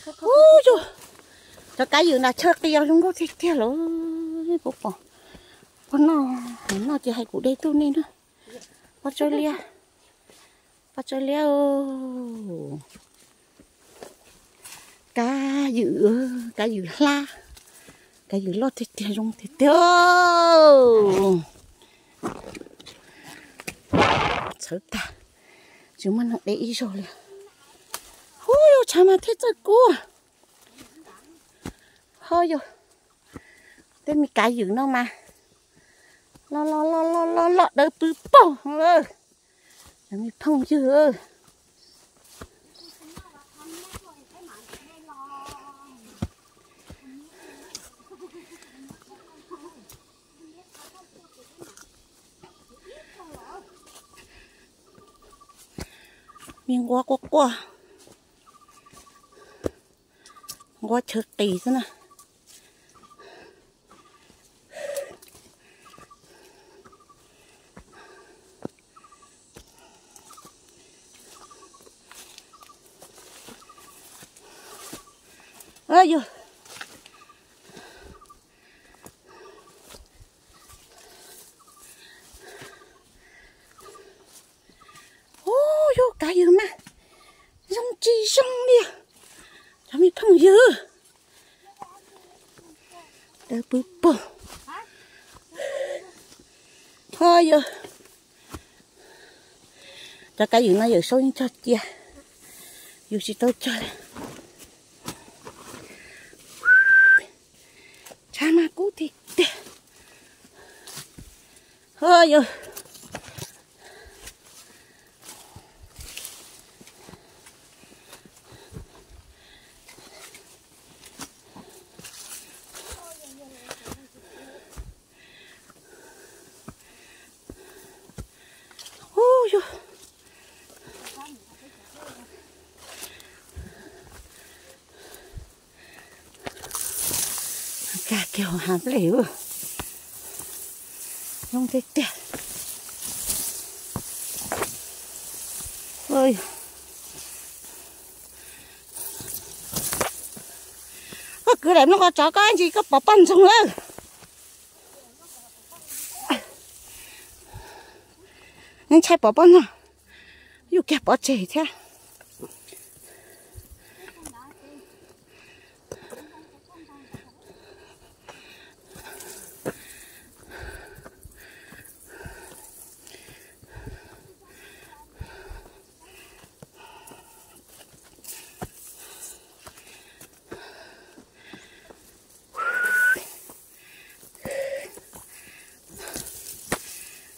Ub yus, cov kab ywm nram chaw qis zoo nkauj tiag tiag lawm. Puas pom, puas noj, noj ces hais kuv de tuaj nej na. Pov tsawg liab, pov tsawg liab. Kab ywm, kab ywm hlab, kab ywm loj tiag tiag zoo tiag tiag. Txhawv tag, tsis muaj neeg de ib zaug li. Ub yus, tshav mas thiaj txawj kub. Ho yus, tej me kab ywm no mas loj loj loj loj loj loj dawb pw paug lawm. Cov me phooj ywg, me nquab quaj quaj, nquab chaw qis xwb na. Yus, ub yus, kab ywm mas zoo tsis zoo li. Cov me phooj ywg, dawb pw paug. Ho yus, cov kab ywm no Yawm Saub yeej cog cia, yus tsis tau cog li. Tshav mas kub tiag tiag. Ho yus, ub yus, kag kiag hauv hav nplej, zoo tiag tiag. Koj kwv daim nplooj qos tsov koj ntsis koj pov poj ntxoog lawm. Ntshai pov poj ntxoog, yuj kiag pov tseg thiab.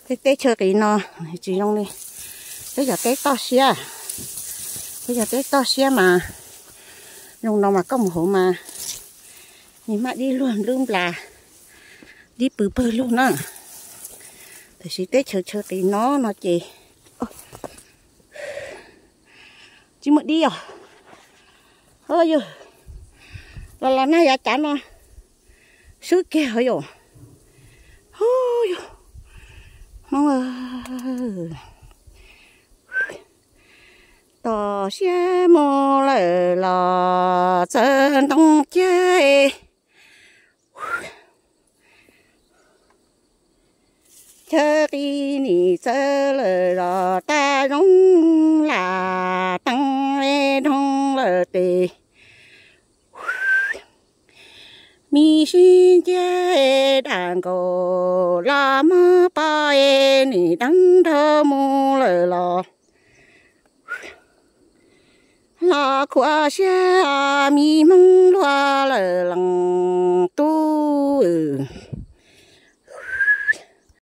Tej teb chaws qis no tsis zoo li peb cov teb toj siab. Peb cov teb toj siab mas zoo no mas koj mus hauv mas nws maj dib luag nplub nplas, dib pw pawg lug na. Tiam sis teb chaws chaw qis no no ces tsis muaj dib os. Ho yog los los nag yav cav no swb kiag ho yom. Ho yog Hmoob, tom siab mus lawm los txawb ntoo ciag. Chaw qis nim txawv lawm los tag zoo lam teeb le dhoo lawm tes. Mi sib nciab dam nkaus los mog poj es nim deev nrog mus lawm los. Los khuav siab mi Hmoob